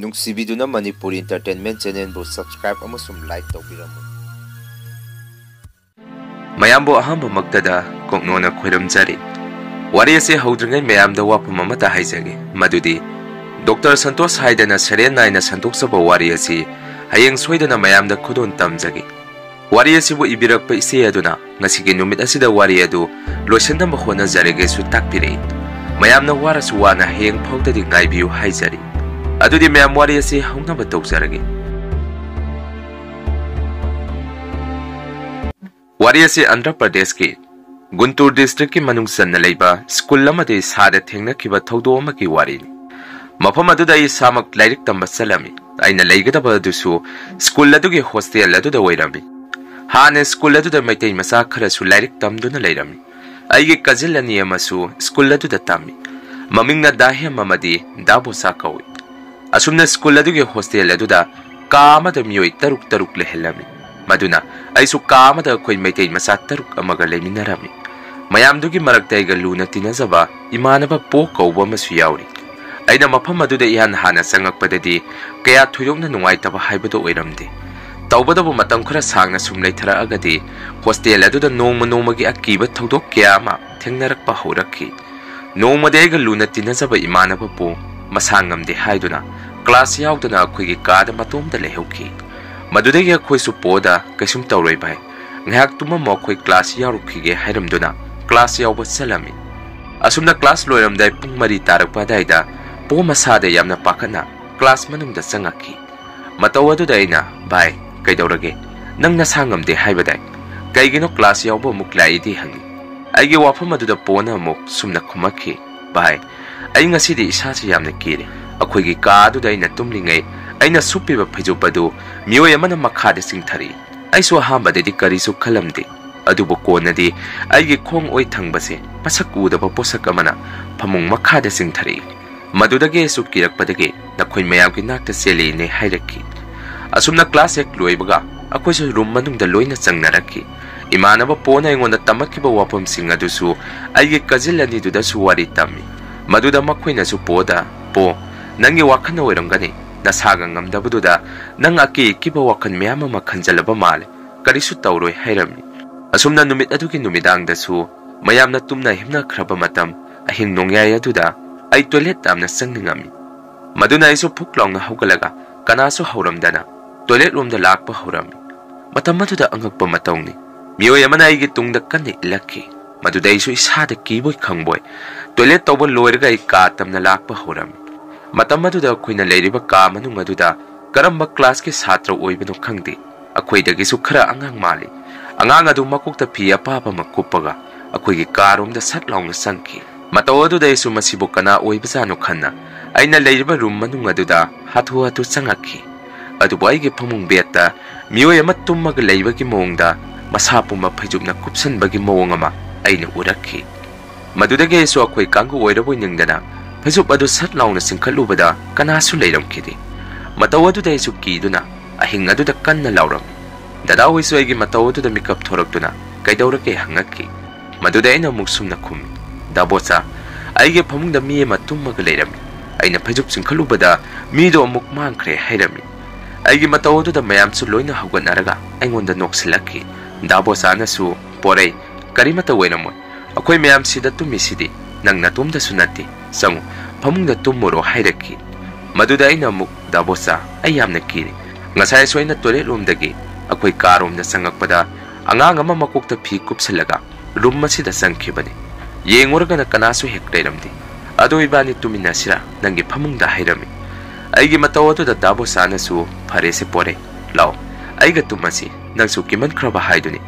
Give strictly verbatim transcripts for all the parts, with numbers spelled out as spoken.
ꯅꯨꯡꯁꯤꯕꯤꯗꯨꯅ Manipur Entertainment Channelꯕꯨ subscribe ꯑꯃꯁꯨꯡ like ꯇꯧꯕꯤꯔꯝꯃꯨ꯫ ꯃꯌꯥꯝꯕꯨ ꯑꯍꯥꯟꯕꯃꯛꯇꯗ ꯀꯣꯛꯅꯣꯟꯅ ꯈꯣꯏꯔꯝꯖꯔꯤ꯫ ꯋꯥꯔꯤ ꯑꯁꯤ ꯍꯧꯗ꯭ꯔꯤꯉꯩ ꯃꯌꯥꯝꯗ ꯋꯥꯐꯝ ꯑꯃꯠꯇ ꯍꯥꯏꯖꯒꯦ, ꯃꯗꯨꯗꯤ ꯗꯣꯛꯇꯔ ꯁꯟꯇꯣꯁ ꯍꯥꯏꯗꯅ ꯁꯩꯔꯦꯡ ꯅꯥꯏꯅ ꯁꯟꯗꯣꯛꯆꯕ ꯋꯥꯔꯤ ꯑꯁꯤ ꯍꯌꯦꯡ ꯁꯣꯏꯗꯅ ꯃꯌꯥꯝꯗ ꯈꯨꯗꯣꯜ ꯇꯝꯖꯒꯦ꯫ ꯋꯥꯔꯤ ꯑꯁꯤꯕꯨ ꯏꯕꯤꯔꯛꯄ ꯏꯆꯦ ꯑꯗꯨꯅ ꯉꯁꯤꯒꯤ ꯅꯨꯃꯤꯠ ꯑꯁꯤꯗ ꯋꯥꯔꯤ ꯑꯗꯨ ꯂꯣꯏꯁꯤꯟꯅꯕ ꯍꯣꯠꯅꯖꯔꯒꯦꯁꯨ ꯇꯥꯛꯄꯤꯔꯛꯏ꯫ ꯃꯌꯥꯝꯅ ꯋꯥꯔꯁꯨ ꯋꯥꯅ ꯍꯌꯦꯡ ꯐꯥꯎꯗꯗꯤ ꯉꯥꯏꯕꯤꯌꯨ ꯍꯥꯏꯖꯔꯤ꯫ ꯑꯗꯨꯗꯤ ꯃꯌꯥꯝ ꯋꯥꯔꯤ ꯑꯁꯤ ꯍꯧꯅꯕ ꯇꯧꯖꯔꯒꯦ꯫ ꯋꯥꯔꯤ ꯑꯁꯤ ꯑꯟꯙ꯭ꯔ ꯄ꯭ꯔꯗꯦꯁꯀꯤ ꯒꯨꯟꯇꯨꯔ districtꯀꯤ ꯃꯅꯨꯡ ꯆꯟꯅ ꯂꯩꯕ ꯁ꯭ꯀꯨꯜ ꯑꯃꯗ ꯏꯁꯥꯗ ꯊꯦꯡꯅꯈꯤꯕ ꯊꯧꯗꯣꯛ ꯑꯃꯒꯤ ꯋꯥꯔꯤꯅꯤ꯫ ꯃꯐꯝ ꯑꯗꯨꯗ ꯑꯩ ꯏꯁꯥꯃꯛ ꯂꯥꯏꯔꯤꯛ ꯇꯝꯕ ꯆꯠꯂꯝꯃꯤ꯫ ꯑꯩꯅ ꯂꯩꯒꯗꯕ ꯑꯗꯨꯁꯨ ꯁ꯭ꯀꯨꯜ ꯑꯗꯨꯒꯤ ꯍꯣꯁꯇꯦꯜ ꯑꯗꯨꯗ ꯑꯣꯏꯔꯝꯃꯤ꯫ ꯍꯥꯟꯅ ꯁ꯭ꯀꯨꯜ ꯑꯗꯨꯗ ꯃꯩꯇꯩ ꯃꯆꯥ ꯈꯔꯁꯨ ꯂꯥꯏꯔꯤꯛ ꯇꯝꯗꯨꯅ ꯂꯩꯔꯝꯃꯤ꯫ ꯑꯩꯒꯤ ꯀꯖꯤꯟ ꯑꯅꯤ ꯑꯃꯁꯨ ꯁ꯭ꯀꯨꯜ ꯑꯗꯨꯗ ꯇꯝꯃꯤ꯫ ꯃꯃꯤꯡꯅ ꯗꯥ ꯍꯦꯝ ꯑꯃꯗꯤ ꯗꯥ ꯕꯣꯁꯥ ꯀꯧꯏ꯫ ꯑꯁꯨꯝꯅ ꯁ꯭ꯀꯨꯜ ꯑꯗꯨꯒꯤ ꯍꯣꯁꯇꯦꯜ ꯑꯗꯨꯗ ꯀꯥ ꯑꯃꯗ ꯃꯤꯑꯣꯏ ꯇꯔꯨꯛ ꯇꯔꯨꯛ ꯂꯩꯍꯜꯂꯝꯃꯤ꯫ ꯃꯗꯨꯅ ꯑꯩꯁꯨ ꯀꯥ ꯑꯃꯗ ꯑꯩꯈꯣꯏ ꯃꯩꯇꯩ ꯃꯆꯥ ꯇꯔꯨꯛ ꯑꯃꯒ ꯂꯩꯃꯤꯟꯅꯔꯝꯃꯤ꯫ ꯃꯌꯥꯝꯗꯨꯒꯤ ꯃꯔꯛꯇ ꯑꯩꯒ ꯂꯨꯅ ꯇꯤꯟꯅꯖꯕ ꯏꯃꯥꯟꯅꯕ ꯄꯣ ꯀꯧꯕ ꯑꯃꯁꯨ ꯌꯥꯎꯔꯤ꯫ ꯑꯩꯅ ꯃꯐꯝ ꯑꯗꯨꯗ ꯏꯍꯥꯟ ꯍꯥꯟꯅ ꯆꯪꯉꯛꯄꯗꯗꯤ ꯀꯌꯥ ꯊꯣꯏꯗꯣꯛꯅ ꯅꯨꯡꯉꯥꯏꯇꯕ ꯍꯥꯏꯕꯗꯨ ꯑꯣꯏꯔꯝꯗꯦ꯫ ꯇꯧꯕꯇꯕꯨ ꯃꯇꯝ ꯈꯔ ꯁꯥꯡꯅ ꯁꯨꯝ ꯂꯩꯊꯔꯛꯑꯒꯗꯤ ꯍꯣꯁꯇꯦꯜ ꯑꯗꯨꯗ ꯅꯣꯡꯃ ꯅꯣꯡꯃꯒꯤ ꯑꯀꯤꯕ ꯊꯧꯗꯣꯛ ꯀꯌꯥ ꯑꯃ ꯊꯦꯡꯅꯔꯛꯄ ꯍꯧꯔꯛꯈꯤ꯫ ꯅꯣꯡꯃꯗꯤ ꯑꯩꯒ ꯂꯨꯅ ꯇꯤꯟꯅꯖꯕ ꯏꯃꯥꯟꯅꯕꯕꯨ ꯃꯁꯥ ꯉꯝꯗꯦ ꯍꯥꯏꯗꯨꯅ ꯀ꯭ꯂꯥꯁ ꯌꯥꯎꯗꯅ ꯑꯩꯈꯣꯏꯒꯤ ꯀꯥꯗ ꯃꯇꯣꯝꯇ ꯂꯩꯍꯧꯈꯤ꯫ ꯃꯗꯨꯗꯒꯤ ꯑꯩꯈꯣꯏꯁꯨ ꯄꯣꯗ "ꯀꯩꯁꯨꯝ ꯇꯧꯔꯣꯏ ꯚꯥꯏ, ꯉꯥꯏꯍꯥꯛ ꯇꯨꯝꯃꯝꯃꯣ, ꯑꯩꯈꯣꯏ ꯀ꯭ꯂꯥꯁ ꯌꯥꯎꯔꯨꯈꯤꯒꯦ" ꯍꯥꯏꯔꯝꯗꯨꯅ ꯀ꯭ꯂꯥꯁ ꯌꯥꯎꯕ ꯆꯠꯂꯝꯃꯤ꯫ ꯑꯁꯨꯝꯅ ꯀ꯭ꯂꯥꯁ ꯂꯣꯏꯔꯝꯗꯥꯏ ꯄꯨꯡ ꯃꯔꯤ ꯇꯥꯔꯛꯄ ꯑꯗꯥꯏꯗ ꯄꯣ ꯃꯁꯥꯗ ꯌꯥꯝꯅ ꯄꯥꯈꯠꯅ ꯀ꯭ꯂꯥꯁ ꯃꯅꯨꯡꯗ ꯆꯪꯉꯛꯈꯤ꯫ ꯃꯇꯧ ꯑꯗꯨꯗ ꯑꯩꯅ, "ꯚꯥꯏ, ꯀꯩꯗꯧꯔꯒꯦ? ꯅꯪ ꯅꯁꯥ ꯉꯝꯗꯦ ꯍꯥꯏꯕꯗꯥꯏ? ꯀꯩꯒꯤꯅꯣ ꯀ꯭ꯂꯥꯁ ꯌꯥꯎꯕ ꯑꯃꯨꯛ ꯂꯥꯛꯏꯗꯤ?" ꯍꯪꯉꯤ꯫ ꯑꯩꯒꯤ ꯋꯥꯐꯝ ꯑꯗꯨꯗ ꯄꯣꯅ ꯑꯃꯨꯛ ꯁꯨꯝꯅ ꯈꯨꯝꯃꯛꯈꯤ, "ꯚꯥꯏ, ꯑꯩ ꯉꯁꯤꯗꯤ ꯏꯁꯥꯁꯤ ꯌꯥꯝꯅ ꯀꯤꯔꯦ꯫ ꯑꯩꯈꯣꯏꯒꯤ ꯀꯥ ꯑꯗꯨꯗ ꯑꯩꯅ ꯇꯨꯝꯂꯤꯉꯩ ꯑꯩꯅ ꯁꯨꯞꯄꯤꯕ ꯐꯩꯖꯨꯞ ꯑꯗꯨ ꯃꯤꯑꯣꯏ ꯑꯃꯅ ꯃꯈꯥꯗ ꯆꯤꯡꯊꯔꯛꯏ꯫ ꯑꯩꯁꯨ ꯑꯍꯥꯟꯕꯗꯗꯤ ꯀꯔꯤꯁꯨ ꯈꯜꯂꯝꯗꯦ, ꯑꯗꯨꯕꯨ ꯀꯣꯟꯅꯗꯤ ꯑꯩꯒꯤ ꯈꯣꯡ ꯑꯣꯏ ꯊꯪꯕꯁꯦ ꯃꯁꯛ ꯎꯗꯕ ꯄꯣꯠꯁꯛ ꯑꯃꯅ ꯐꯃꯨꯡ ꯃꯈꯥꯗ ꯆꯤꯡꯊꯔꯛꯏ꯫ ꯃꯗꯨꯗꯒꯤ ꯑꯩꯁꯨ ꯀꯤꯔꯛꯄꯗꯒꯤ ꯅꯈꯣꯏ ꯃꯌꯥꯝꯒꯤ ꯅꯥꯛꯇ ꯆꯦꯜꯂꯤꯅꯦ" ꯍꯥꯏꯔꯛꯈꯤ꯫ ꯑꯁꯨꯝꯅ ꯀ꯭ꯂꯥꯁ ꯍꯦꯛ ꯂꯣꯏꯕꯒ ꯑꯩꯈꯣꯏꯁꯨ ꯔꯨꯝ ꯃꯅꯨꯡꯗ ꯂꯣꯏꯅ ꯆꯪꯅꯔꯛꯈꯤ꯫ ꯏꯃꯥꯟꯅꯕ ꯄꯣꯅ ꯑꯩꯉꯣꯟꯗ ꯇꯝꯃꯛꯈꯤꯕ ꯋꯥꯐꯝꯁꯤꯡ ꯑꯗꯨꯁꯨ ꯑꯩꯒꯤ ꯀꯖꯤꯟ ꯑꯅꯤꯗꯨꯗꯁꯨ ꯋꯥꯔꯤ ꯇꯝꯃꯤ꯫ ꯃꯗꯨꯗ ꯃꯈꯣꯏꯅꯁꯨ ꯄꯣꯗ, "ꯄꯣ, ꯅꯪꯒꯤ ꯋꯥꯈꯜꯅ ꯑꯣꯏꯔꯝꯒꯅꯤ, "ꯅꯁꯥꯒ ꯉꯝꯗꯕꯗꯨꯗ ꯅꯪ ꯑꯀꯤ ꯑꯀꯤꯕ ꯋꯥꯈꯜ ꯃꯌꯥꯝ ꯑꯃ ꯈꯟꯖꯜꯂꯕ ꯃꯥꯜꯂꯦ, ꯀꯔꯤꯁꯨ ꯇꯧꯔꯣꯏ" ꯍꯥꯏꯔꯝꯃꯤ꯫ ꯑꯁꯨꯝꯅ ꯅꯨꯃꯤꯠ ꯑꯗꯨꯒꯤ ꯅꯨꯃꯤꯗꯥꯡꯗꯁꯨ ꯃꯌꯥꯝꯅ ꯇꯨꯝꯅ ꯍꯤꯞꯅꯈ꯭ꯔꯕ ꯃꯇꯝ, ꯑꯍꯤꯡ ꯅꯣꯡꯌꯥꯏ ꯑꯗꯨꯗ ꯑꯩ toilet ꯌꯥꯝꯅ ꯆꯪꯅꯤꯡꯉꯝꯃꯤ꯫ ꯃꯗꯨꯅ ꯑꯩꯁꯨ ꯐꯨꯛ ꯂꯥꯎꯅ ꯍꯧꯒꯠꯂꯒ ꯀꯅꯥꯁꯨ ꯍꯧꯔꯝꯗꯅ toilet ꯔꯣꯝꯗ ꯂꯥꯛꯄ ꯍꯧꯔꯝꯃꯤ꯫ ꯃꯇꯝ ꯑꯗꯨꯗ ꯑꯉꯛꯄ ꯃꯇꯧꯅꯤ, ꯃꯤꯑꯣꯏ ꯑꯃꯅ ꯑꯩꯒꯤ ꯇꯨꯡꯗ ꯀꯟꯅ ꯏꯜꯂꯛꯈꯤ꯫ ꯃꯗꯨꯗ ꯑꯩꯁꯨ ꯏꯁꯥꯗ ꯀꯤꯕꯣꯏ ꯈꯪꯕꯣꯏ toilet ꯇꯧꯕ ꯂꯣꯏꯔꯒ ꯑꯩ ꯀꯥ ꯇꯝꯅ ꯂꯥꯛꯄ ꯍꯧꯔꯝꯃꯤ꯫ ꯃꯇꯝ ꯑꯗꯨꯗ ꯑꯩꯈꯣꯏꯅ ꯂꯩꯔꯤꯕ ꯀꯥ ꯃꯅꯨꯡ ꯑꯗꯨꯗ ꯀꯔꯝꯕ class ꯀꯤ ꯁꯥꯇ꯭ꯔ ꯑꯣꯏꯕꯅꯣ ꯈꯪꯗꯦ, ꯑꯩꯈꯣꯏꯗꯒꯤꯁꯨ ꯈꯔ ꯑꯉꯥꯡ ꯃꯥꯜꯂꯤ꯫ ꯑꯉꯥꯡ ꯑꯗꯨ ꯃꯀꯣꯛꯇ ꯐꯤ ꯑꯄꯥꯕ ꯑꯃ ꯀꯨꯞꯄꯒ ꯑꯩꯈꯣꯏꯒꯤ ꯀꯥ ꯔꯣꯝꯗ ꯁꯠ ꯂꯥꯎꯅ ꯆꯪꯈꯤ꯫ ꯃꯇꯧ ꯑꯗꯨꯗ ꯑꯩꯁꯨ ꯃꯁꯤꯕꯨ ꯀꯅꯥ ꯑꯣꯏꯕꯖꯥꯠꯅꯣ ꯈꯟꯅ ꯑꯩꯅ ꯂꯩꯔꯤꯕ room ꯃꯅꯨꯡ ꯑꯗꯨꯗ ꯍꯥꯊꯨ ꯍꯥꯊꯨ ꯆꯪꯉꯛꯈꯤ꯫ ꯑꯗꯨꯕꯨ ꯑꯩꯒꯤ ꯐꯃꯨꯡ bed ꯇ ꯃꯤꯑꯣꯏ ꯑꯃ ꯇꯨꯝꯃꯒ ꯂꯩꯕꯒꯤ ꯃꯑꯣꯡꯗ ꯃꯁꯥ ꯄꯨꯝꯕ ꯐꯩꯖꯨꯞꯅ ꯀꯨꯞꯁꯟꯕꯒꯤ ꯃꯑꯣꯡ ꯑꯃ ꯑꯩꯅ ꯎꯔꯛꯈꯤ꯫ ꯃꯗꯨꯗꯒꯤ ꯑꯩꯁꯨ ꯑꯩꯈꯣꯏ ꯀꯥꯡꯕꯨ ꯑꯣꯏꯔꯕꯣꯏ ꯅꯤꯡꯗꯅ ꯐꯩꯖꯨꯞ ꯑꯗꯨ ꯁꯠ ꯂꯥꯎꯅ ꯆꯤꯡꯈꯠꯂꯨꯕꯗ ꯀꯅꯥꯁꯨ ꯂꯩꯔꯝꯈꯤꯗꯦ꯫ ꯃꯇꯧ ꯑꯗꯨꯗ ꯑꯩꯁꯨ ꯀꯤꯗꯨꯅ ꯑꯍꯤꯡ ꯑꯗꯨꯗ ꯀꯟꯅ ꯂꯥꯎꯔꯝꯃꯤ꯫ ꯗꯗꯥ ꯍꯣꯏꯁꯨ ꯑꯩꯒꯤ ꯃꯇꯧ ꯑꯗꯨꯗ ꯃꯤꯀꯞ ꯊꯣꯔꯛꯇꯨꯅ "ꯀꯩꯗꯧꯔꯒꯦ?" ꯍꯪꯉꯛꯈꯤ꯫ ꯃꯗꯨꯗ ꯑꯩꯅ ꯑꯃꯨꯛ ꯁꯨꯝꯅ ꯈꯨꯝꯃꯤ, "ꯗꯥꯕꯣꯆꯥ, ꯑꯩꯒꯤ ꯐꯃꯨꯡꯗ ꯃꯤ ꯑꯃ ꯇꯨꯝꯃꯒ ꯂꯩꯔꯝꯃꯤ꯫ ꯑꯩꯅ ꯐꯩꯖꯨꯞ ꯆꯤꯡꯈꯠꯂꯨꯕꯗ ꯃꯤꯗꯣ ꯑꯃꯨꯛ ꯃꯥꯡꯈ꯭ꯔꯦ" ꯍꯥꯏꯔꯝꯃꯤ꯫ ꯑꯩꯒꯤ ꯃꯇꯧ ꯑꯗꯨꯗ ꯃꯌꯥꯝꯁꯨ ꯂꯣꯏꯅ ꯍꯧꯒꯠꯅꯔꯒ ꯑꯩꯉꯣꯟꯗ ꯅꯣꯛꯁꯤꯜꯂꯛꯈꯤ꯫ ꯗꯥꯕꯣꯆꯥꯅꯁꯨ, "ꯄꯣꯔꯩ, ꯀꯔꯤꯃꯠꯇ ꯑꯣꯏꯔꯝꯃꯣꯏ꯫ ꯑꯩꯈꯣꯏ ꯃꯌꯥꯝ ꯁꯤꯗ ꯇꯨꯝꯃꯤꯁꯤꯗꯤ ꯅꯪ ꯅꯇꯣꯝꯇꯁꯨ ꯅꯠꯇꯦ꯫ ꯆꯪꯉꯨ, ꯐꯃꯨꯡꯗ ꯇꯨꯝꯃꯨꯔꯣ" ꯍꯥꯏꯔꯛꯈꯤ꯫ ꯃꯗꯨꯗ ꯑꯩꯅ ꯑꯃꯨꯛ, "ꯗꯥꯕꯣꯆꯥ, ꯑꯩ ꯌꯥꯝꯅ ꯀꯤꯔꯦ꯫ ꯉꯁꯥꯏꯁꯨ ꯑꯩꯅ toilet ꯔꯣꯝꯗꯒꯤ ꯑꯩꯈꯣꯏ ꯀꯥ ꯔꯣꯝꯗ ꯆꯪꯉꯛꯄꯗ ꯑꯉꯥꯡ ꯑꯃ ꯃꯀꯣꯛꯇ ꯐꯤ ꯀꯨꯞꯁꯤꯜꯂꯒ room ꯑꯁꯤꯗ ꯆꯪꯈꯤꯕꯅꯤ꯫ ꯌꯦꯡꯉꯨꯔꯒꯅ ꯀꯅꯥꯁꯨ ꯍꯦꯛ ꯂꯩꯔꯝꯗꯦ꯫ ꯑꯗꯣ ꯏꯕꯥꯅꯤ ꯇꯨꯝꯃꯤꯟꯅꯁꯤꯔꯥ ꯅꯪꯒꯤ ꯐꯃꯨꯡꯗ?" ꯍꯥꯏꯔꯝꯃꯤ꯫ ꯑꯩꯒꯤ ꯃꯇꯧ ꯑꯗꯨꯗ ꯗꯥꯕꯣꯆꯥꯅꯁꯨ, "ꯐꯔꯦꯁꯦ ꯄꯣꯔꯩ, ꯂꯥꯛꯑꯣ, ꯑꯩꯒ ꯇꯨꯝꯃꯁꯤ, ꯅꯪꯁꯨ ꯀꯤꯃꯟꯈ꯭ꯔꯕ ꯍꯥꯏꯗꯨꯅꯤ꯫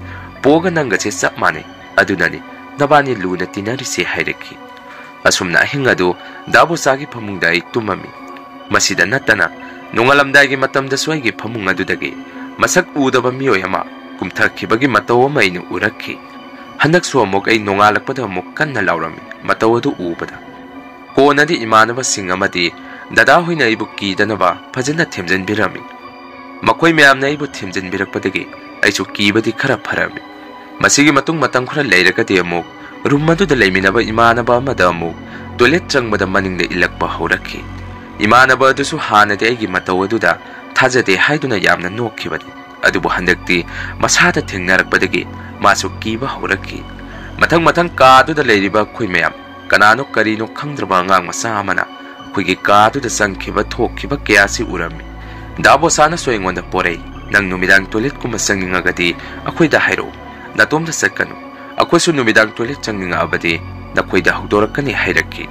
ꯄꯣꯒ ꯅꯪꯒꯁꯦ ꯆꯞ ꯃꯥꯟꯅꯩ, ꯑꯗꯨꯅꯅꯤ ꯅꯕꯥꯅꯤ ꯂꯨꯅ ꯇꯤꯟꯅꯔꯤꯁꯦ" ꯍꯥꯏꯔꯛꯈꯤ꯫ ꯑꯁꯨꯝꯅ ꯑꯍꯤꯡ ꯑꯗꯨ ꯗꯥꯕꯣꯆꯥꯒꯤ ꯐꯃꯨꯡꯗ ꯑꯩ ꯇꯨꯝꯃꯝꯃꯤ꯫ ꯃꯁꯤꯗ ꯅꯠꯇꯅ ꯅꯣꯡꯉꯥꯜꯂꯝꯗꯥꯏꯒꯤ ꯃꯇꯝꯗꯁꯨ ꯑꯩꯒꯤ ꯐꯃꯨꯡ ꯑꯗꯨꯗꯒꯤ ꯃꯁꯛ ꯎꯗꯕ ꯃꯤꯑꯣꯏ ꯑꯃ ꯀꯨꯝꯊꯈꯤꯕꯒꯤ ꯃꯇꯧ ꯑꯃ ꯑꯩꯅ ꯎꯔꯛꯈꯤ꯫ ꯍꯟꯗꯛꯁꯨ ꯑꯃꯨꯛ ꯑꯩ ꯅꯣꯡꯉꯥꯜꯂꯛꯄꯗ ꯑꯃꯨꯛ ꯀꯟꯅ ꯂꯥꯎꯔꯝꯃꯤ꯫ ꯃꯇꯧ ꯑꯗꯨ ꯎꯕꯗ ꯀꯣꯟꯅꯗꯤ ꯏꯃꯥꯟꯅꯕꯁꯤꯡ ꯑꯃꯗꯤ ꯗꯗꯥ ꯍꯣꯏꯅ ꯑꯩꯕꯨ ꯀꯤꯗꯅꯕ ꯐꯖꯅ ꯊꯦꯝꯖꯤꯟꯕꯤꯔꯝꯃꯤ꯫ ꯃꯈꯣꯏ ꯃꯌꯥꯝꯅ ꯑꯩꯕꯨ ꯊꯦꯝꯖꯤꯟꯕꯤꯔꯛꯄꯗꯒꯤ ꯑꯩꯁꯨ ꯀꯤꯕꯗꯤ ꯈꯔ ꯐꯔꯝꯃꯤ꯫ ꯃꯁꯤꯒꯤ ꯃꯇꯨꯡ ꯃꯇꯝ ꯈꯔ ꯂꯩꯔꯒꯗꯤ ꯑꯃꯨꯛ room ꯑꯗꯨꯗ ꯂꯩꯃꯤꯟꯅꯕ ꯏꯃꯥꯟꯅꯕ ꯑꯃꯗ ꯑꯃꯨꯛ toilet ꯆꯪꯕꯗ ꯃꯅꯤꯡꯗ ꯏꯜꯂꯛꯄ ꯍꯧꯔꯛꯈꯤ꯫ ꯏꯃꯥꯟꯅꯕ ꯑꯗꯨꯁꯨ ꯍꯥꯟꯅꯗꯤ ꯑꯩꯒꯤ ꯃꯇꯧ ꯑꯗꯨꯗ ꯊꯥꯖꯗꯦ ꯍꯥꯏꯗꯨꯅ ꯌꯥꯝꯅ ꯅꯣꯛꯈꯤꯕꯅꯤ꯫ ꯑꯗꯨꯕꯨ ꯍꯟꯗꯛꯇꯤ ꯃꯁꯥꯗ ꯊꯦꯡꯅꯔꯛꯄꯗꯒꯤ ꯃꯥꯁꯨ ꯀꯤꯕ ꯍꯧꯔꯛꯈꯤ꯫ ꯃꯊꯪ ꯃꯊꯪ ꯀꯥ ꯑꯗꯨꯗ ꯂꯩꯔꯤꯕ ꯑꯩꯈꯣꯏ ꯃꯌꯥꯝ, ꯀꯅꯥꯅꯣ ꯀꯔꯤꯅꯣ ꯈꯪꯗ꯭ꯔꯕ ꯑꯉꯥꯡ ꯃꯆꯥ ꯑꯃꯅ ꯑꯩꯈꯣꯏꯒꯤ ꯀꯥ ꯑꯗꯨꯗ ꯆꯪꯈꯤꯕ ꯊꯣꯛꯈꯤꯕ ꯀꯌꯥꯁꯤ ꯎꯔꯝꯃꯤ꯫ ꯗꯥ ꯕꯣꯁꯥꯅꯁꯨ ꯑꯩꯉꯣꯟꯗ ꯄꯣꯔꯛꯏ, "ꯅꯪ ꯅꯨꯃꯤꯗꯥꯡ ꯇꯣꯏꯂꯦꯠꯀꯨꯝꯕ ꯆꯪꯅꯤꯡꯉꯒꯗꯤ ꯑꯩꯈꯣꯏꯗ ꯍꯥꯏꯔꯛꯎ, ꯅꯇꯣꯝꯗ ꯆꯠꯀꯅꯨ꯫ ꯑꯩꯈꯣꯏꯁꯨ ꯅꯨꯃꯤꯗꯥꯡ ꯇꯣꯏꯂꯦꯠ ꯆꯪꯅꯤꯡꯉꯛꯑꯕꯗꯤ ꯅꯈꯣꯏꯗ ꯍꯧꯗꯣꯔꯛꯀꯅꯤ" ꯍꯥꯏꯔꯛꯈꯤ꯫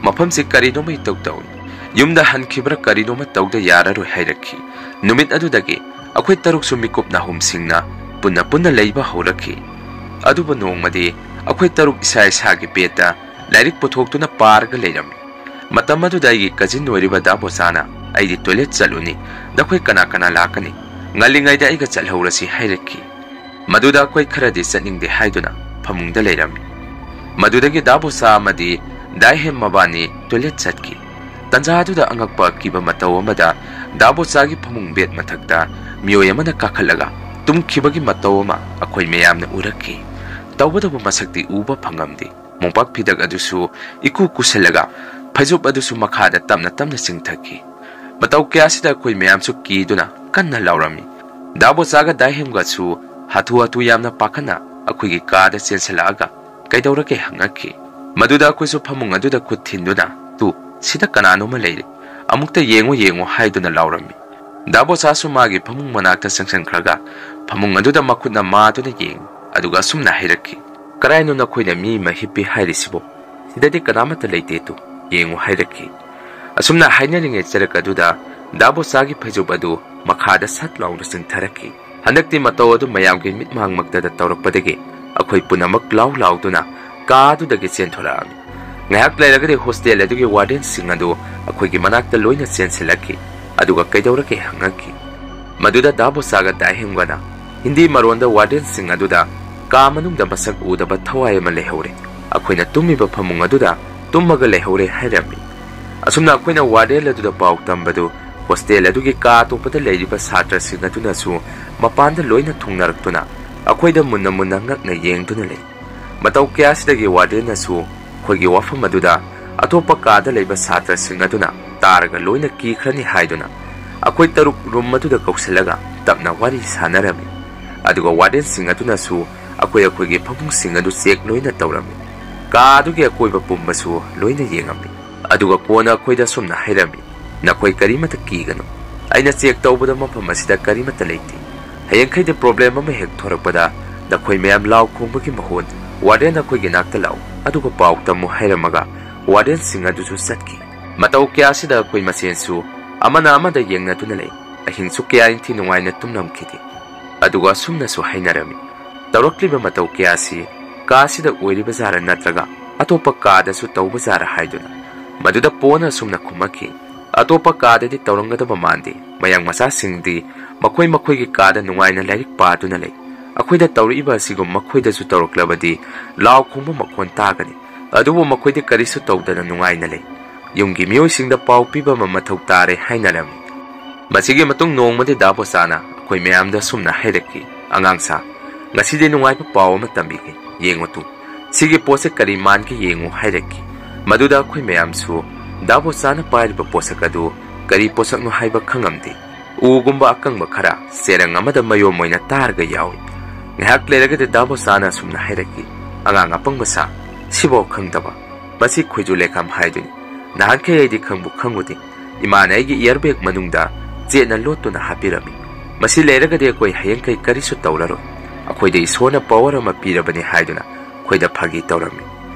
ꯃꯐꯝꯁꯤ ꯀꯔꯤꯅꯣꯃ ꯏꯇꯧ ꯇꯧꯏ꯫ ꯌꯨꯝꯗ ꯍꯟꯈꯤꯕ꯭ꯔꯥ ꯀꯔꯤꯅꯣꯃ ꯇꯧꯗ ꯌꯥꯔꯔꯣꯏ ꯍꯥꯏꯔꯛꯈꯤ꯫ ꯅꯨꯃꯤꯠ ꯑꯗꯨꯗꯒꯤ ꯑꯩꯈꯣꯏ ꯇꯔꯨꯛꯁꯨ ꯃꯤꯀꯨꯞ ꯅꯥꯍꯨꯝꯁꯤꯡꯅ ꯄꯨꯟꯅ ꯄꯨꯟꯅ ꯂꯩꯕ ꯍꯧꯔꯛꯈꯤ꯫ ꯑꯗꯨꯕꯨ ꯅꯣꯡꯃꯗꯤ ꯑꯩꯈꯣꯏ ꯇꯔꯨꯛ ꯏꯁꯥ ꯏꯁꯥꯒꯤ ꯕꯦꯗꯇ ꯂꯥꯏꯔꯤꯛ ꯄꯨꯊꯣꯛꯇꯨꯅ ꯄꯥꯔꯒ ꯂꯩꯔꯝꯃꯤ꯫ ꯃꯇꯝ ꯑꯗꯨꯗ ꯑꯩꯒꯤ ꯀꯖꯤꯟ ꯑꯣꯏꯔꯤꯕ ꯗꯥ ꯕꯣꯆꯥꯅ, "ꯑꯩꯗꯤ ꯇꯣꯏꯂꯦꯠ ꯆꯠꯂꯨꯅꯤ, ꯅꯈꯣꯏ ꯀꯅꯥ ꯀꯅꯥ ꯂꯥꯛꯀꯅꯤ? ꯉꯜꯂꯤꯉꯩꯗ ꯑꯩꯒ ꯆꯠꯍꯧꯔꯁꯤ" ꯍꯥꯏꯔꯛꯈꯤ꯫ ꯃꯗꯨꯗ ꯑꯩꯈꯣꯏ ꯈꯔꯗꯤ ꯆꯠꯅꯤꯡꯗꯦ ꯍꯥꯏꯗꯨꯅ ꯐꯃꯨꯡꯗ ꯂꯩꯔꯝꯃꯤ꯫ ꯃꯗꯨꯗꯒꯤ ꯗꯥ ꯕꯣꯆꯥ ꯑꯃꯗꯤ ꯗꯥꯏꯍꯦꯝ ꯃꯕꯥꯅꯤ ꯇꯣꯏꯂꯦꯠ ꯆꯠꯈꯤ꯫ ꯇꯟꯖꯥ ꯑꯗꯨꯗ ꯑꯉꯛꯄ ꯑꯀꯤꯕ ꯃꯇꯧ ꯑꯃꯗ ꯗꯥ ꯕꯣꯆꯥꯒꯤ ꯐꯃꯨꯡ ꯕꯦꯗ ꯃꯊꯛꯇ ꯃꯤꯑꯣꯏ ꯑꯃꯅ ꯀꯥꯈꯠꯂꯒ ꯇꯨꯝꯈꯤꯕꯒꯤ ꯃꯇꯧ ꯑꯃ ꯑꯩꯈꯣꯏ ꯃꯌꯥꯝꯅ ꯎꯔꯛꯈꯤ꯫ ꯇꯧꯕꯇꯕꯨ ꯃꯁꯛꯇꯤ ꯎꯕ ꯐꯪꯉꯝꯗꯦ꯫ ꯃꯣꯝꯄꯥꯛ ꯐꯤꯗꯛ ꯑꯗꯨꯁꯨ ꯏꯀꯨ ꯀꯨꯁꯜꯂꯒ ꯐꯩꯖꯨꯞ ꯑꯗꯨꯁꯨ ꯃꯈꯥꯗ ꯇꯞꯅ ꯇꯞꯅ ꯆꯤꯡꯊꯈꯤ꯫ ꯃꯇꯧ ꯀꯌꯥꯁꯤꯗ ꯑꯩꯈꯣꯏ ꯃꯌꯥꯝꯁꯨ ꯀꯤꯗꯨꯅ ꯀꯟꯅ ꯂꯥꯎꯔꯝꯃꯤ꯫ ꯗꯥ ꯕꯣꯆꯥꯒ ꯗꯥꯏꯍꯦꯝꯒꯁꯨ ꯍꯥꯊꯨ ꯍꯥꯊꯨ ꯌꯥꯝꯅ ꯄꯥꯈꯠꯅ ꯑꯩꯈꯣꯏꯒꯤ ꯀꯥꯗ ꯆꯦꯟꯁꯤꯜꯂꯛꯑꯒ ꯀꯩꯗꯧꯔꯒꯦ ꯍꯪꯉꯛꯈꯤ꯫ ꯃꯗꯨꯗ ꯑꯩꯈꯣꯏꯁꯨ ꯐꯃꯨꯡ ꯑꯗꯨꯗ ꯈꯨꯠ ꯊꯤꯟꯗꯨꯅ, "ꯇꯨ, ꯁꯤꯗ ꯀꯅꯥꯅꯣꯃ ꯂꯩꯔꯦ, ꯑꯃꯨꯛꯇ ꯌꯦꯡꯉꯨ, ꯌꯦꯡꯉꯨ" ꯍꯥꯏꯗꯨꯅ ꯂꯥꯎꯔꯝꯃꯤ꯫ ꯗꯥ ꯕꯣꯆꯥꯁꯨ ꯃꯥꯒꯤ ꯐꯃꯨꯡ ꯃꯅꯥꯛꯇ ꯆꯪꯁꯤꯟꯈ꯭ꯔꯒ ꯐꯃꯨꯡ ꯑꯗꯨꯗ ꯃꯈꯨꯠꯅ ꯃꯥꯗꯨꯅ ꯌꯦꯡꯉꯤ, ꯑꯗꯨꯒ ꯑꯁꯨꯝꯅ ꯍꯥꯏꯔꯛꯈꯤ, "ꯀꯔꯥꯏꯅꯣ ꯅꯈꯣꯏꯅ ꯃꯤ ꯑꯃ ꯍꯤꯞꯄꯤ ꯍꯥꯏꯔꯤꯁꯤꯕꯣ? ꯁꯤꯗꯗꯤ ꯀꯅꯥꯃꯠꯇ ꯂꯩꯇꯦ, ꯇꯨ ꯌꯦꯡꯉꯨ" ꯍꯥꯏꯔꯛꯈꯤ꯫ ꯑꯁꯨꯝꯅ ꯍꯥꯏꯅꯔꯤꯉꯩ ꯆꯔꯛ ꯑꯗꯨꯗ ꯗꯥ ꯕꯣꯆꯥꯒꯤ ꯐꯩꯖꯨꯞ ꯑꯗꯨ ꯃꯈꯥꯗ ꯁꯠ ꯂꯥꯎꯅ ꯆꯤꯡꯊꯔꯛꯈꯤ꯫ ꯍꯟꯗꯛꯇꯤ ꯃꯇꯧ ꯑꯗꯨ ꯃꯌꯥꯝꯒꯤ ꯃꯤꯠꯃꯥꯡꯃꯛꯇꯗ ꯇꯧꯔꯛꯄꯗꯒꯤ ꯑꯩꯈꯣꯏ ꯄꯨꯝꯅꯃꯛ ꯂꯥꯎ ꯂꯥꯎꯗꯨꯅ ꯀꯥ ꯑꯗꯨꯗꯒꯤ ꯆꯦꯟꯊꯣꯔꯛꯑꯝꯃꯤ꯫ ꯉꯥꯏꯍꯥꯛ ꯂꯩꯔꯒꯗꯤ ꯍꯣꯁꯇꯦꯜ ꯑꯗꯨꯒꯤ ꯋꯥꯔꯗꯦꯟꯁꯤꯡ ꯑꯗꯨ ꯑꯩꯈꯣꯏꯒꯤ ꯃꯅꯥꯛꯇ ꯂꯣꯏꯅ ꯆꯦꯟꯁꯤꯜꯂꯛꯈꯤ, ꯑꯗꯨꯒ ꯀꯩꯗꯧꯔꯒꯦ ꯍꯪꯉꯛꯈꯤ꯫ ꯃꯗꯨꯗ ꯗꯥ ꯕꯣꯆꯥꯒ ꯗꯥꯏꯍꯦꯝꯒꯅ ꯍꯤꯟꯗꯤ ꯃꯔꯣꯟꯗ ꯋꯥꯔꯗꯦꯟꯁꯤꯡ ꯑꯗꯨꯗ, "ꯀꯥ ꯃꯅꯨꯡꯗ ꯃꯁꯛ ꯎꯗꯕ ꯊꯋꯥꯏ ꯑꯃ ꯂꯩꯍꯧꯔꯦ, ꯑꯩꯈꯣꯏꯅ ꯇꯨꯝꯃꯤꯕ ꯐꯃꯨꯡ ꯑꯗꯨꯗ ꯇꯨꯝꯃꯒ ꯂꯩꯍꯧꯔꯦ" ꯍꯥꯏꯔꯝꯃꯤ꯫ ꯑꯁꯨꯝꯅ ꯑꯩꯈꯣꯏꯅ ꯋꯥꯔꯗꯦꯟ ꯑꯗꯨꯗ ꯄꯥꯎ ꯇꯝꯕꯗꯨ ꯍꯣꯁꯇꯦꯜ ꯑꯗꯨꯒꯤ ꯀꯥ ꯑꯇꯣꯞꯄꯗ ꯂꯩꯔꯤꯕ ꯁꯥꯇ꯭ꯔꯁꯤꯡ ꯑꯗꯨꯅꯁꯨ ꯃꯄꯥꯟꯗ ꯂꯣꯏꯅ ꯊꯨꯡꯅꯔꯛꯇꯨꯅ ꯑꯩꯈꯣꯏꯗ ꯃꯨꯟꯅ ꯃꯨꯟꯅ ꯉꯛꯅ ꯌꯦꯡꯗꯨꯅ ꯂꯩ꯫ ꯃꯇꯧ ꯀꯌꯥꯁꯤꯗꯒꯤ ꯋꯥꯔꯗꯦꯟꯅꯁꯨ ꯑꯩꯈꯣꯏꯒꯤ ꯋꯥꯐꯝ ꯑꯗꯨꯗ ꯑꯇꯣꯞꯄ ꯀꯥꯗ ꯂꯩꯕ ꯁꯥꯇ꯭ꯔꯁꯤꯡ ꯑꯗꯨꯅ ꯇꯥꯔꯒ ꯂꯣꯏꯅ ꯀꯤꯈ꯭ꯔꯅꯤ ꯍꯥꯏꯗꯨꯅ ꯑꯩꯈꯣꯏ ꯇꯔꯨꯛ ꯔꯨꯝ ꯑꯗꯨꯗ ꯀꯧꯁꯤꯜꯂꯒ ꯇꯞꯅ ꯋꯥꯔꯤ ꯁꯥꯅꯔꯝꯃꯤ꯫ ꯑꯗꯨꯒ ꯋꯥꯔꯗꯦꯟꯁꯤꯡ ꯑꯗꯨꯅꯁꯨ ꯑꯩꯈꯣꯏ ꯑꯩꯈꯣꯏꯒꯤ ꯐꯃꯨꯡꯁꯤꯡ ꯑꯗꯨ ꯆꯦꯛ ꯂꯣꯏꯅ ꯇꯧꯔꯝꯃꯤ꯫ ꯀꯥ ꯑꯗꯨꯒꯤ ꯑꯀꯣꯏꯕ ꯄꯨꯝꯕꯁꯨ ꯂꯣꯏꯅ ꯌꯦꯡꯉꯝꯃꯤ꯫ ꯑꯗꯨꯒ ꯀꯣꯟꯅ ꯑꯩꯈꯣꯏꯗ ꯑꯁꯨꯝꯅ ꯍꯥꯏꯔꯝꯃꯤ, "ꯅꯈꯣꯏ ꯀꯔꯤꯃꯇ ꯀꯤꯒꯅꯨ꯫ ꯑꯩꯅ ꯆꯦꯛ ꯇꯧꯕꯗ ꯃꯐꯝ ꯑꯁꯤꯗ ꯀꯔꯤꯃꯇ ꯂꯩꯇꯦ꯫ ꯍꯌꯦꯡꯈꯩꯗꯤ ꯄ꯭ꯔꯣꯕ꯭ꯂꯦꯝ ꯑꯃ ꯍꯦꯛ ꯊꯣꯔꯛꯄꯗ ꯅꯈꯣꯏ ꯃꯌꯥꯝ ꯂꯥꯎ ꯈꯣꯡꯕꯒꯤ ꯃꯍꯨꯠ ꯋꯥꯔꯗꯦꯟ ꯑꯩꯈꯣꯏꯒꯤ ꯅꯥꯛꯇ ꯂꯥꯛꯎ, ꯑꯗꯨꯒ ꯄꯥꯎ ꯇꯝꯃꯨ" ꯍꯥꯏꯔꯝꯃꯒ ꯋꯥꯔꯗꯦꯟꯁꯤꯡ ꯑꯗꯨꯁꯨ ꯆꯠꯈꯤ꯫ ꯃꯇꯧ ꯀꯌꯥꯁꯤꯗ ꯑꯩꯈꯣꯏ ꯃꯁꯦꯟꯁꯨ ꯑꯃꯅ ꯑꯃꯗ ꯌꯦꯡꯅꯗꯨꯅ ꯂꯩ꯫ ꯑꯍꯤꯡꯁꯨ ꯀꯌꯥ ꯏꯟꯊꯤ ꯅꯨꯡꯉꯥꯏꯅ ꯇꯨꯝꯂꯝꯈꯤꯗꯦ꯫ ꯑꯗꯨꯒ ꯑꯁꯨꯝꯅꯁꯨ ꯍꯥꯏꯅꯔꯝꯃꯤ, "ꯇꯧꯔꯛꯂꯤꯕ ꯃꯇꯧ ꯀꯌꯥꯁꯤ ꯀꯥꯁꯤꯗ ꯑꯣꯏꯔꯤꯕ ꯖꯥꯔ ꯅꯠꯇ꯭ꯔꯒ ꯑꯇꯣꯞꯄ ꯀꯥꯗꯁꯨ ꯇꯧꯕ ꯖꯥꯔ?" ꯍꯥꯏꯗꯨꯅ꯫ ꯃꯗꯨꯗ ꯄꯣꯅ ꯑꯁꯨꯝꯅ ꯈꯨꯝꯃꯛꯈꯤ, "ꯑꯇꯣꯞꯄ ꯀꯥꯗꯗꯤ ꯇꯧꯔꯝꯒꯗꯕ ꯃꯥꯟꯗꯦ꯫ ꯃꯌꯥꯡ ꯃꯆꯥꯁꯤꯡꯗꯤ ꯃꯈꯣꯏ ꯃꯈꯣꯏꯒꯤ ꯀꯥꯗ ꯅꯨꯡꯉꯥꯏꯅ ꯂꯥꯏꯔꯤꯛ ꯄꯥꯗꯨꯅ ꯂꯩ꯫ ꯑꯩꯈꯣꯏꯗ ꯇꯧꯔꯛꯏꯕ ꯑꯁꯤꯒꯨꯝ ꯃꯈꯣꯏꯗꯁꯨ ꯇꯧꯔꯛꯂꯕꯗꯤ ꯂꯥꯎ ꯈꯣꯡꯕ ꯃꯈꯣꯟ ꯇꯥꯒꯅꯤ꯫ ꯑꯗꯨꯕꯨ ꯃꯈꯣꯏꯗꯤ ꯀꯔꯤꯁꯨ ꯇꯧꯗꯅ ꯅꯨꯡꯉꯥꯏꯅ ꯂꯩ꯫ ꯌꯨꯝꯒꯤ ꯃꯤꯑꯣꯏꯁꯤꯡꯗ ꯄꯥꯎ ꯄꯤꯕ ꯑꯃ ꯃꯊꯧ ꯇꯥꯔꯦ" ꯍꯥꯏꯅꯔꯝꯃꯤ꯫ ꯃꯁꯤꯒꯤ ꯃꯇꯨꯡ ꯅꯣꯡꯃꯗꯤ ꯗꯥ ꯕꯣꯆꯥꯅ ꯑꯩꯈꯣꯏ ꯃꯌꯥꯝꯗ ꯑꯁꯨꯝꯅ ꯍꯥꯏꯔꯛꯈꯤ, "ꯑꯉꯥꯡꯁꯥ, ꯉꯁꯤꯗꯤ ꯅꯨꯡꯉꯥꯏꯕ ꯄꯥꯎ ꯑꯃ ꯇꯝꯕꯤꯒꯦ, ꯌꯦꯡꯉꯨ ꯇꯨ꯫ ꯁꯤꯒꯤ ꯄꯣꯠꯁꯦ ꯀꯔꯤ ꯃꯥꯟꯒꯦ ꯌꯦꯡꯉꯨ" ꯍꯥꯏꯔꯛꯈꯤ꯫ ꯃꯗꯨꯗ ꯑꯩꯈꯣꯏ ꯃꯌꯥꯝꯁꯨ ꯗꯥ ꯕꯣꯆꯥꯅ ꯄꯥꯏꯔꯤꯕ ꯄꯣꯠꯁꯛ ꯑꯗꯨ ꯀꯔꯤ ꯄꯣꯠꯁꯛꯅꯣ ꯍꯥꯏꯕ ꯈꯪꯉꯝꯗꯦ꯫ ꯎꯒꯨꯝꯕ ꯑꯀꯪꯕ ꯈꯔ ꯆꯦꯔꯪ ꯑꯃꯗ ꯃꯌꯣꯝ ꯑꯣꯏꯅ ꯇꯥꯔꯒ ꯌꯥꯎꯏ꯫ ꯉꯥꯏꯍꯥꯛ ꯂꯩꯔꯒꯗꯤ ꯗꯥ ꯕꯣꯆꯥꯅ ꯑꯁꯨꯝꯅ ꯍꯥꯏꯔꯛꯈꯤ, "ꯑꯉꯥꯡ ꯑꯄꯪꯕ ꯁꯥ, ꯁꯤꯐꯥꯎ ꯈꯪꯗꯕ? ꯃꯁꯤ ꯈꯣꯏꯖꯨ ꯂꯩꯈꯥꯝ ꯍꯥꯏꯗꯨꯅꯤ꯫ ꯅꯍꯥꯟꯈꯩ ꯑꯩꯗꯤ ꯈꯪꯕꯨ ꯈꯪꯉꯨꯗꯦ꯫ ꯏꯃꯥꯅ ꯑꯩꯒꯤ ꯏꯌꯔꯕꯦꯒ ꯃꯅꯨꯡꯗ ꯆꯦꯠꯅ ꯂꯣꯠꯇꯨꯅ ꯍꯥꯞꯄꯤꯔꯝꯃꯤ꯫ ꯃꯁꯤ ꯂꯩꯔꯒꯗꯤ ꯑꯩꯈꯣꯏ ꯍꯌꯦꯡꯈꯩ ꯀꯔꯤꯁꯨ ꯇꯧꯔꯔꯣꯏ꯫ ꯑꯩꯈꯣꯏꯗ ꯏꯁꯣꯔꯅ ꯄꯋꯥꯔ ꯑꯃ ꯄꯤꯔꯕꯅꯤ" ꯍꯥꯏꯗꯨꯅ ꯑꯩꯈꯣꯏꯗ ꯐꯥꯒꯤ ꯇꯧꯔꯝꯃꯤ꯫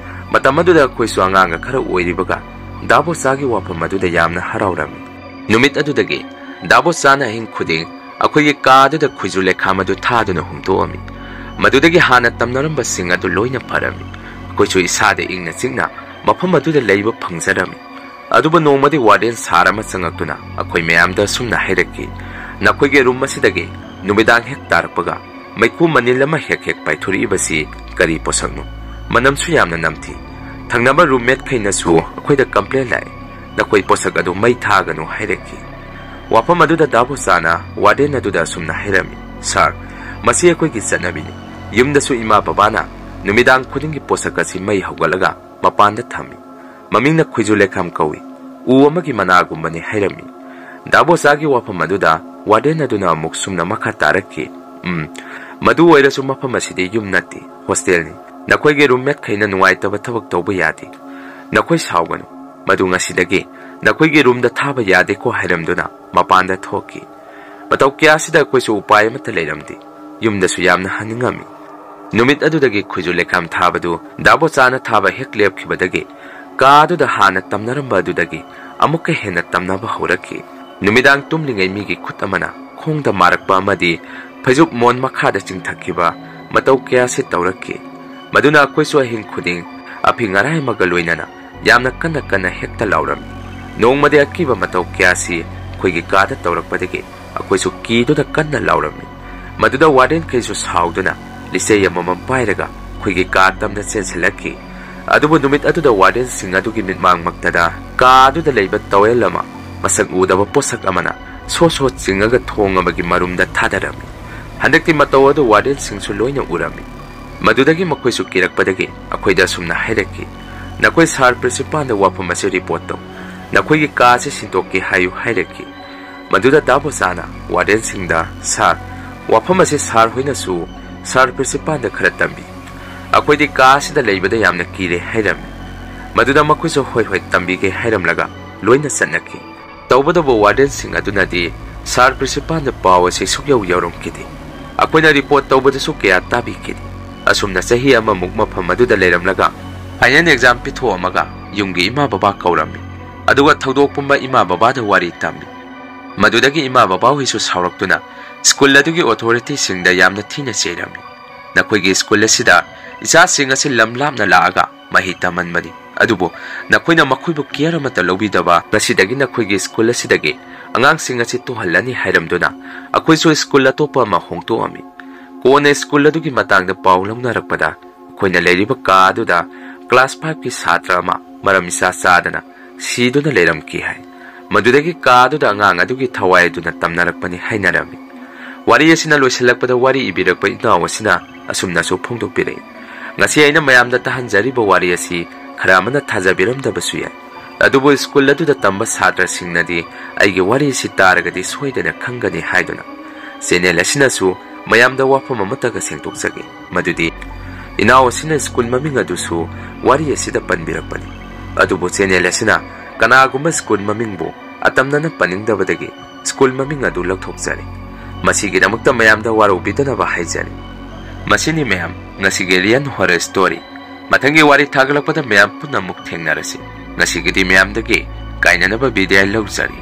ꯃꯇꯝ ꯑꯗꯨꯗ ꯑꯩꯈꯣꯏꯁꯨ ꯑꯉꯥꯡꯒ ꯈꯔ ꯑꯣꯏꯔꯤꯕꯒ ꯗꯥ ꯕꯣꯆꯥꯒꯤ ꯋꯥꯐꯝ ꯑꯗꯨꯗ ꯌꯥꯝꯅ ꯍꯔꯥꯎꯔꯝꯃꯤ꯫ ꯅꯨꯃꯤꯠ ꯑꯗꯨꯗꯒꯤ ꯗꯥ ꯕꯣꯆꯥꯅ ꯑꯍꯤꯡ ꯈꯨꯗꯤꯡ ꯑꯩꯈꯣꯏꯒꯤ ꯀꯥ ꯑꯗꯨꯗ ꯈꯣꯏꯖꯨ ꯂꯩꯈꯥꯝ ꯑꯗꯨ ꯊꯥꯗꯨꯅ ꯍꯨꯝꯗꯣꯛꯑꯝꯃꯤ꯫ ꯃꯗꯨꯗꯒꯤ ꯍꯥꯟꯅ ꯇꯝꯅꯔꯝꯕꯁꯤꯡ ꯑꯗꯨ ꯂꯣꯏꯅ ꯐꯔꯝꯃꯤ꯫ ꯑꯩꯈꯣꯏꯁꯨ ꯏꯁꯥꯗ ꯏꯪꯅ ꯆꯤꯛꯅ ꯃꯐꯝ ꯑꯗꯨꯗ ꯂꯩꯕ ꯐꯪꯖꯔꯝꯃꯤ꯫ ꯑꯗꯨꯕꯨ ꯅꯣꯡꯃꯗꯤ ꯋꯥꯔꯗꯦꯟ ꯁꯥꯔ ꯑꯃ ꯆꯪꯉꯛꯇꯨꯅ ꯑꯩꯈꯣꯏ ꯃꯌꯥꯝꯗ ꯑꯁꯨꯝꯅ ꯍꯥꯏꯔꯛꯈꯤ, "ꯅꯈꯣꯏꯒꯤ ꯔꯨꯝ ꯑꯁꯤꯗꯒꯤ ꯅꯨꯃꯤꯗꯥꯡ ꯍꯦꯛ ꯇꯥꯔꯛꯄꯒ ꯃꯩꯈꯨ ꯃꯅꯤꯜ ꯑꯃ ꯍꯦꯛ ꯍꯦꯛ ꯄꯥꯏꯊꯣꯔꯛꯏꯕꯁꯤ ꯀꯔꯤ ꯄꯣꯠꯁꯛꯅꯣ? ꯃꯅꯝꯁꯨ ꯌꯥꯝꯅ ꯅꯝꯊꯤ꯫ ꯊꯪꯅꯕ ꯔꯨꯝꯃꯦꯠꯈꯩꯅꯁꯨ ꯑꯩꯈꯣꯏꯗ ꯀꯝꯄ꯭ꯂꯦꯟ ꯂꯥꯛꯏ, ꯅꯈꯣꯏ ꯄꯣꯠꯁꯛ ꯑꯗꯨ ꯃꯩ ꯊꯥꯒꯅꯨ" ꯍꯥꯏꯔꯛꯈꯤ꯫ ꯋꯥꯐꯝ ꯑꯗꯨꯗ ꯗꯥ ꯕꯣꯆꯥꯅ ꯋꯥꯔꯗꯦꯟ ꯑꯗꯨꯗ ꯑꯁꯨꯝꯅ ꯍꯥꯏꯔꯝꯃꯤ, "ꯁꯥꯔ, ꯃꯁꯤ ꯑꯩꯈꯣꯏꯒꯤ ꯆꯠꯅꯕꯤꯅꯤ꯫ ꯌꯨꯝꯗꯁꯨ ꯏꯃꯥ ꯕꯕꯥꯅ ꯅꯨꯃꯤꯗꯥꯡ ꯈꯨꯗꯤꯡꯒꯤ ꯄꯣꯠꯁꯛ ꯑꯁꯤ ꯃꯩ ꯍꯧꯒꯠꯂꯒ ꯃꯄꯥꯟꯗ ꯊꯝꯃꯤ꯫ ꯃꯃꯤꯡꯅ ꯈꯨꯏꯖꯨ ꯂꯩꯈꯥꯝ ꯀꯧꯏ꯫ ꯎ ꯑꯃꯒꯤ ꯃꯅꯥꯒꯨꯝꯕꯅꯤ ꯍꯥꯏꯔꯝꯃꯤ꯫ ꯗꯥ ꯕꯣꯆꯥꯒꯤ ꯋꯥꯐꯝ ꯑꯗꯨꯗ ꯋꯥꯔꯗꯦꯟ ꯑꯗꯨꯅ ꯑꯃꯨꯛ ꯁꯨꯝꯅ ꯃꯈꯥ ꯇꯥꯔꯛꯈꯤ, "ꯎꯝ, ꯃꯗꯨ ꯑꯣꯏꯔꯁꯨ ꯃꯐꯝ ꯑꯁꯤꯗꯤ ꯌꯨꯝ ꯅꯠꯇꯦ, ꯍꯣꯁꯇꯦꯜꯅꯤ꯫ ꯅꯈꯣꯏꯒꯤ ꯔꯨꯝꯃꯦꯠꯈꯩꯅ ꯅꯨꯡꯉꯥꯏꯇꯕ ꯊꯕꯛ ꯇꯧꯕ ꯌꯥꯗꯦ꯫ ꯅꯈꯣꯏ ꯁꯥꯎꯒꯅꯨ꯫ ꯃꯗꯨ ꯉꯁꯤꯗꯒꯤ ꯅꯈꯣꯏꯒꯤ ꯔꯨꯝꯗ ꯊꯥꯕ ꯌꯥꯗꯦꯀꯣ" ꯍꯥꯏꯔꯝꯗꯨꯅ ꯃꯄꯥꯟꯗ ꯊꯣꯛꯈꯤ꯫ ꯃꯇꯧ ꯀꯌꯥꯁꯤꯗ ꯑꯩꯈꯣꯏꯁꯨ ꯎꯄꯥꯏ ꯑꯃꯠꯇ ꯂꯩꯔꯝꯗꯦ꯫ ꯌꯨꯝꯗꯁꯨ ꯌꯥꯝꯅ ꯍꯟꯅꯤꯡꯉꯝꯃꯤ꯫ ꯅꯨꯃꯤꯠ ꯑꯗꯨꯗꯒꯤ ꯈꯨꯏꯖꯨ ꯂꯩꯈꯥꯝ ꯊꯥꯕꯗꯨ ꯗꯥ ꯕꯣꯆꯥꯅ ꯊꯥꯕ ꯍꯦꯛ ꯂꯦꯞꯈꯤꯕꯗꯒꯤ ꯀꯥ ꯑꯗꯨꯗ ꯍꯥꯟꯅ ꯇꯝꯅꯔꯝꯕ ꯑꯗꯨꯗꯒꯤ ꯑꯃꯨꯛꯀ ꯍꯦꯟꯅ ꯇꯝꯅꯕ ꯍꯧꯔꯛꯈꯤ꯫ ꯅꯨꯃꯤꯗꯥꯡ ꯇꯨꯝꯂꯤꯉꯩ ꯃꯤꯒꯤ ꯈꯨꯠ ꯑꯃꯅ ꯈꯣꯡꯗ ꯃꯥꯔꯛꯄ ꯑꯃꯗꯤ ꯐꯩꯖꯨꯞ ꯃꯣꯟ ꯃꯈꯥꯗ ꯆꯤꯡꯊꯈꯤꯕ ꯃꯇꯧ ꯀꯌꯥꯁꯤ ꯇꯧꯔꯛꯈꯤ꯫ ꯃꯗꯨꯅ ꯑꯩꯈꯣꯏꯁꯨ ꯑꯍꯤꯡ ꯈꯨꯗꯤꯡ ꯑꯐꯤꯡ ꯑꯔꯥꯏ ꯑꯃꯒ ꯂꯣꯏꯅꯅ ꯌꯥꯝꯅ ꯀꯟꯅ ꯀꯟꯅ ꯍꯦꯛꯇ ꯂꯥꯎꯔꯝꯃꯤ꯫ ꯅꯣꯡꯃꯗꯤ ꯑꯀꯤꯕ ꯃꯇꯧ ꯀꯌꯥꯁꯤ ꯑꯩꯈꯣꯏꯒꯤ ꯀꯥꯗ ꯇꯧꯔꯛꯄꯗꯒꯤ ꯑꯩꯈꯣꯏꯁꯨ ꯀꯤꯗꯨꯅ ꯀꯟꯅ ꯂꯥꯎꯔꯝꯃꯤ꯫ ꯃꯗꯨꯗ ꯋꯥꯔꯗꯦꯟꯈꯩꯁꯨ ꯁꯥꯎꯗꯨꯅ ꯂꯤꯆꯩ ꯑꯃꯃꯝ ꯄꯥꯏꯔꯒ ꯑꯩꯈꯣꯏꯒꯤ ꯀꯥ ꯇꯝꯅ ꯆꯦꯟꯁꯤꯜꯂꯛꯈꯤ꯫ ꯑꯗꯨꯕꯨ ꯅꯨꯃꯤꯠ ꯑꯗꯨꯗ ꯋꯥꯔꯗꯦꯟꯁꯤꯡ ꯑꯗꯨꯒꯤ ꯃꯤꯠꯃꯥꯡꯃꯛꯇꯗ ꯀꯥ ꯑꯗꯨꯗ ꯂꯩꯕ ꯇꯋꯦꯜ ꯑꯃ ꯃꯁꯛ ꯎꯗꯕ ꯄꯣꯠꯁꯛ ꯑꯃꯅ ꯁꯣ ꯁꯣ ꯆꯤꯡꯉꯒ ꯊꯣꯡ ꯑꯃꯒꯤ ꯃꯔꯨꯝꯗ ꯊꯥꯗꯔꯝꯃꯤ꯫ ꯍꯟꯗꯛꯇꯤ ꯃꯇꯧ ꯑꯗꯨ ꯋꯥꯔꯗꯦꯟꯁꯤꯡꯁꯨ ꯂꯣꯏꯅ ꯎꯔꯝꯃꯤ꯫ ꯃꯗꯨꯗꯒꯤ ꯃꯈꯣꯏꯁꯨ ꯀꯤꯔꯛꯄꯗꯒꯤ ꯑꯩꯈꯣꯏꯗ ꯑꯁꯨꯝꯅ ꯍꯥꯏꯔꯛꯈꯤ, "ꯅꯈꯣꯏ ꯁꯥꯔ ꯄ꯭ꯔꯤꯟꯁꯤꯄꯥꯜꯗ ꯋꯥꯐꯝ ꯑꯁꯤ ꯔꯤꯄꯣꯔꯠ ꯇꯧ꯫ ꯅꯈꯣꯏꯒꯤ ꯀꯥ ꯑꯁꯤ ꯁꯤꯟꯗꯣꯛꯀꯦ ꯍꯥꯏꯌꯨ" ꯍꯥꯏꯔꯛꯈꯤ꯫ ꯃꯗꯨꯗ ꯗꯥ ꯕꯣꯆꯥꯅ ꯋꯥꯔꯗꯦꯟꯁꯤꯡꯗ, "ꯁꯥꯔ, ꯋꯥꯐꯝ ꯑꯁꯤ ꯁꯥꯔ ꯍꯣꯏꯅꯁꯨ ꯁꯥꯔ ꯄ꯭ꯔꯤꯟꯁꯤꯄꯥꯜꯗ ꯈꯔ ꯇꯝꯕꯤ꯫ ꯑꯩꯈꯣꯏꯗꯤ ꯀꯥ ꯑꯁꯤꯗ ꯂꯩꯕꯗ ꯌꯥꯝꯅ ꯀꯤꯔꯦ" ꯍꯥꯏꯔꯝꯃꯤ꯫ ꯃꯗꯨꯗ ꯃꯈꯣꯏꯁꯨ "ꯍꯣꯏ ꯍꯣꯏ, ꯇꯝꯕꯤꯒꯦ" ꯍꯥꯏꯔꯝꯂꯒ ꯂꯣꯏꯅ ꯆꯠꯅꯈꯤ꯫ ꯇꯧꯕꯇꯕꯨ ꯋꯥꯔꯗꯦꯟꯁꯤꯡ ꯑꯗꯨꯅꯗꯤ ꯁꯥꯔ ꯄ꯭ꯔꯤꯟꯁꯤꯄꯥꯜꯗ ꯄꯥꯎ ꯑꯁꯤ ꯁꯨꯛꯌꯧ ꯌꯧꯔꯝꯈꯤꯗꯦ꯫ ꯑꯩꯈꯣꯏꯅ ꯔꯤꯄꯣꯔꯠ ꯇꯧꯕꯗꯁꯨ ꯀꯌꯥ ꯇꯥꯕꯤꯈꯤꯗꯦ꯫ ꯑꯁꯨꯝꯅ ꯆꯍꯤ ꯑꯃꯃꯨꯛ ꯃꯐꯝ ꯑꯗꯨꯗ ꯂꯩꯔꯝꯂꯒ ꯐꯥꯏꯅꯦꯜ ꯑꯦꯛꯖꯥꯝ ꯄꯤꯊꯣꯛꯑꯝꯃꯒ ꯌꯨꯝꯒꯤ ꯏꯃꯥ ꯕꯕꯥ ꯀꯧꯔꯝꯃꯤ꯫ ꯑꯗꯨꯒ ꯊꯧꯗꯣꯛ ꯄꯨꯝꯕ ꯏꯃꯥ ꯕꯕꯥꯗ ꯋꯥꯔꯤ ꯇꯝꯃꯤ꯫ ꯃꯗꯨꯗꯒꯤ ꯏꯃꯥ ꯕꯕꯥ ꯍꯣꯏꯁꯨ ꯁꯥꯎꯔꯛꯇꯨꯅ ꯁ꯭ꯀꯨꯜ ꯑꯗꯨꯒꯤ ꯑꯣꯊꯣꯔꯤꯇꯤꯁꯤꯡꯗ ꯌꯥꯝꯅ ꯊꯤꯅ ꯆꯩꯔꯝꯃꯤ꯫ "ꯅꯈꯣꯏꯒꯤ ꯁ꯭ꯀꯨꯜ ꯑꯁꯤꯗ ꯏꯆꯥꯁꯤꯡ ꯑꯁꯤ ꯂꯝ ꯂꯥꯞꯅ ꯂꯥꯛꯑꯒ ꯃꯍꯩ ꯇꯝꯍꯟꯕꯅꯤ, ꯑꯗꯨꯕꯨ ꯅꯈꯣꯏꯅ ꯃꯈꯣꯏꯕꯨ ꯀꯤꯌꯔ ꯑꯃꯠꯇ ꯂꯧꯕꯤꯗꯕ, ꯉꯁꯤꯗꯒꯤ ꯅꯈꯣꯏꯒꯤ ꯁ꯭ꯀꯨꯜ ꯑꯁꯤꯗꯒꯤ ꯑꯉꯥꯡꯁꯤꯡ ꯑꯁꯤ ꯇꯣꯛꯍꯜꯂꯅꯤ" ꯍꯥꯏꯔꯝꯗꯨꯅ ꯑꯩꯈꯣꯏꯁꯨ ꯁ꯭ꯀꯨꯜ ꯑꯇꯣꯞꯄ ꯑꯃ ꯍꯣꯡꯗꯣꯛꯑꯝꯃꯤ꯫ ꯀꯣꯟꯅ ꯁ꯭ꯀꯨꯜ ꯑꯗꯨꯒꯤ ꯃꯇꯥꯡꯗ ꯄꯥꯎ ꯂꯧꯅꯔꯛꯄꯗ ꯑꯩꯈꯣꯏꯅ ꯂꯩꯔꯤꯕ ꯀꯥ ꯑꯗꯨꯗ ꯀ꯭ꯂꯥꯁ ꯐꯥꯏꯚꯀꯤ ꯁꯥꯇ꯭ꯔ ꯑꯃ ꯃꯔꯝ ꯏꯆꯥ ꯆꯥꯗꯅ ꯁꯤꯗꯨꯅ ꯂꯩꯔꯝꯈꯤ ꯍꯥꯏ꯫ ꯃꯗꯨꯗꯒꯤ ꯀꯥ ꯑꯗꯨꯗ ꯑꯉꯥꯡ ꯑꯗꯨꯒꯤ ꯊꯋꯥꯏ ꯑꯗꯨꯅ ꯇꯝꯅꯔꯛꯄꯅꯤ ꯍꯥꯏꯅꯔꯝꯃꯤ꯫ ꯋꯥꯔꯤ ꯑꯁꯤꯅ ꯂꯣꯏꯁꯤꯜꯂꯛꯄꯗ ꯋꯥꯔꯤ ꯏꯕꯤꯔꯛꯄ ꯏꯅꯥꯎ ꯑꯁꯤꯅ ꯑꯁꯨꯝꯅꯁꯨ ꯐꯣꯡꯗꯣꯛꯄꯤꯔꯛꯏ, "ꯉꯁꯤ ꯑꯩꯅ ꯃꯌꯥꯝꯗ ꯇꯥꯍꯟꯖꯔꯤꯕ ꯋꯥꯔꯤ ꯑꯁꯤ ꯈꯔ ꯑꯃꯅ ꯊꯥꯖꯕꯤꯔꯝꯗꯕꯁꯨ ꯌꯥꯏ꯫ ꯑꯗꯨꯕꯨ ꯁ꯭ꯀꯨꯜ ꯑꯗꯨꯗ ꯇꯝꯕ ꯁꯥꯇ꯭ꯔꯁꯤꯡꯅꯗꯤ ꯑꯩꯒꯤ ꯋꯥꯔꯤ ꯑꯁꯤ ꯇꯥꯔꯒꯗꯤ ꯁꯣꯏꯗꯅ ꯈꯪꯒꯅꯤ ꯍꯥꯏꯗꯨꯅ ꯆꯦꯅꯦꯜ ꯑꯁꯤꯅꯁꯨ ꯃꯌꯥꯝꯗ ꯋꯥꯐꯝ ꯑꯃꯠꯇꯒ ꯁꯦꯡꯗꯣꯛꯆꯒꯦ, ꯃꯗꯨꯗꯤ ꯏꯅꯥꯎ ꯑꯁꯤꯅ ꯁ꯭ꯀꯨꯜ ꯃꯃꯤꯡ ꯑꯗꯨꯁꯨ ꯋꯥꯔꯤ ꯑꯁꯤꯗ ꯄꯟꯕꯤꯔꯛꯄꯅꯤ꯫ ꯑꯗꯨꯕꯨ ꯆꯦꯅꯦꯜ ꯑꯁꯤꯅ ꯀꯅꯥꯒꯨꯝꯕ ꯁ꯭ꯀꯨꯜ ꯃꯃꯤꯡꯕꯨ ꯑꯇꯝꯅꯅ ꯄꯟꯅꯤꯡꯗꯕꯗꯒꯤ ꯁ꯭ꯀꯨꯜ ꯃꯃꯤꯡ ꯑꯗꯨ ꯂꯧꯊꯣꯛꯆꯔꯤ꯫ ꯃꯁꯤꯒꯤꯗꯃꯛꯇ ꯃꯌꯥꯝꯗ ꯋꯥꯔꯧꯕꯤꯗꯅꯕ ꯍꯥꯏꯖꯔꯤ꯫ ꯃꯁꯤꯅꯤ ꯃꯌꯥꯝ, ꯉꯁꯤꯒꯤ Alien Horror Story꯫ ꯃꯊꯪꯒꯤ ꯋꯥꯔꯤ ꯊꯥꯒꯠꯂꯛꯄꯗ ꯃꯌꯥꯝ ꯄꯨꯟꯅ ꯑꯃꯨꯛ ꯊꯦꯡꯅꯔꯁꯤ꯫ ꯉꯁꯤꯒꯤꯗꯤ ꯃꯌꯥꯝꯗꯒꯤ ꯀꯥꯏꯅꯅꯕ ꯕꯤꯗꯥꯏ ꯂꯧꯖꯔꯤ꯫